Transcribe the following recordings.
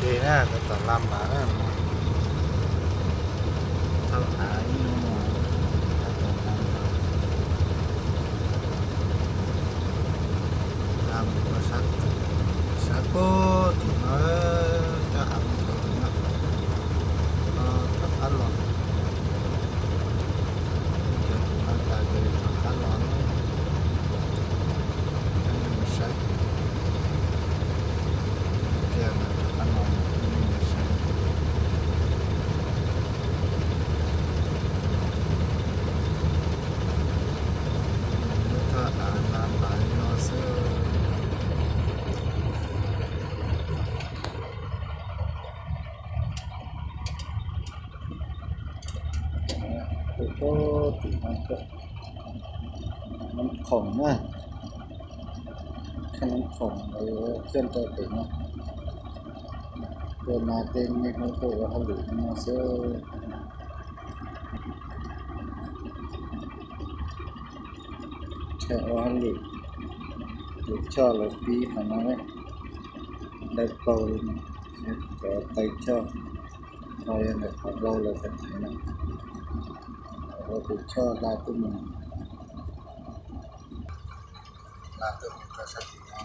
Ces na, tab tom la npav na, thauj av ib hnub no, tab tom la npav. La mus rau sab, sab pem tim no, coj av mus rau tim no, no rov qab los. Cov tim no tas ces rov qab los, coj nej mus saib. Tiag, rov qab los, coj nej mus saib. Lub thaj av la npav li no xwb. Tus tub tim no, Nab Khoom na, Khaj Nab Khoom, thiaj rau pem no. Tuaj no tej niaj hnub tuaj ua hauj lwm no xwb. Thaum ua hauj lwm, tus choj lawv pib qhov no, dawb paug li no, cov taw choj, ho yog ntawm qhov npau lawv thaij thaij no, ua tus choj hla tuaj mus, hla tuaj mus rau sab tim no.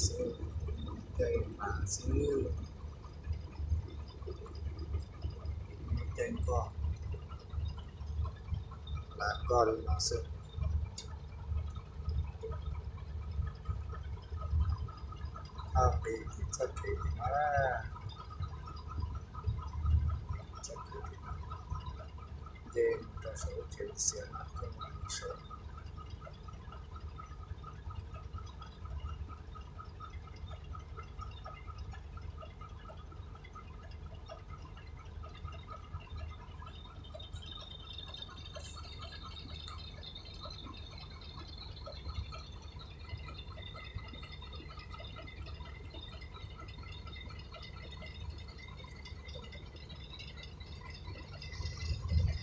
Xwb, caij mas xwb, caij koj, lav koj li no xwb. Thauj qis tim txoj kev tim no, txoj kev tim no, nce mus rau saum lub tsev xiav no, saum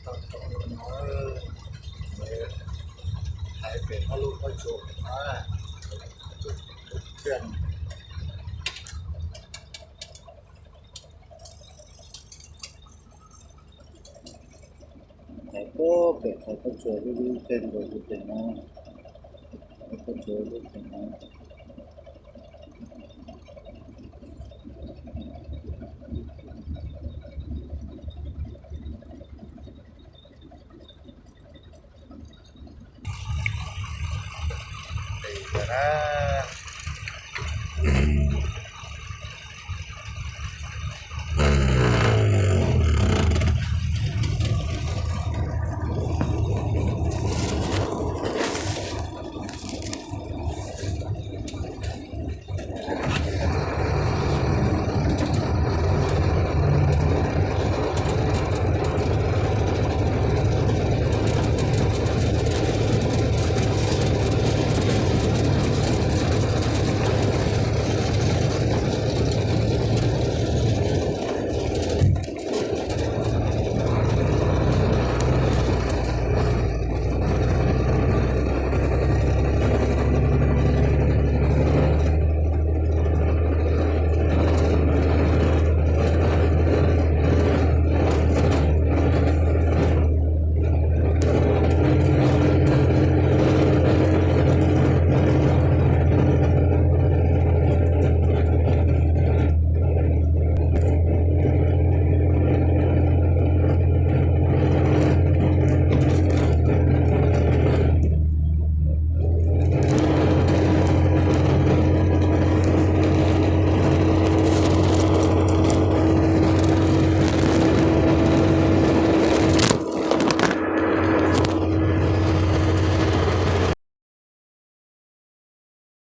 Tau tau no, hais pem ob lub pob tsuas no, tus thiaj hais puag pem qhov pob tsuas lub lub tej nkaus tus pem no, pob tsuas lub pem no. Pem na,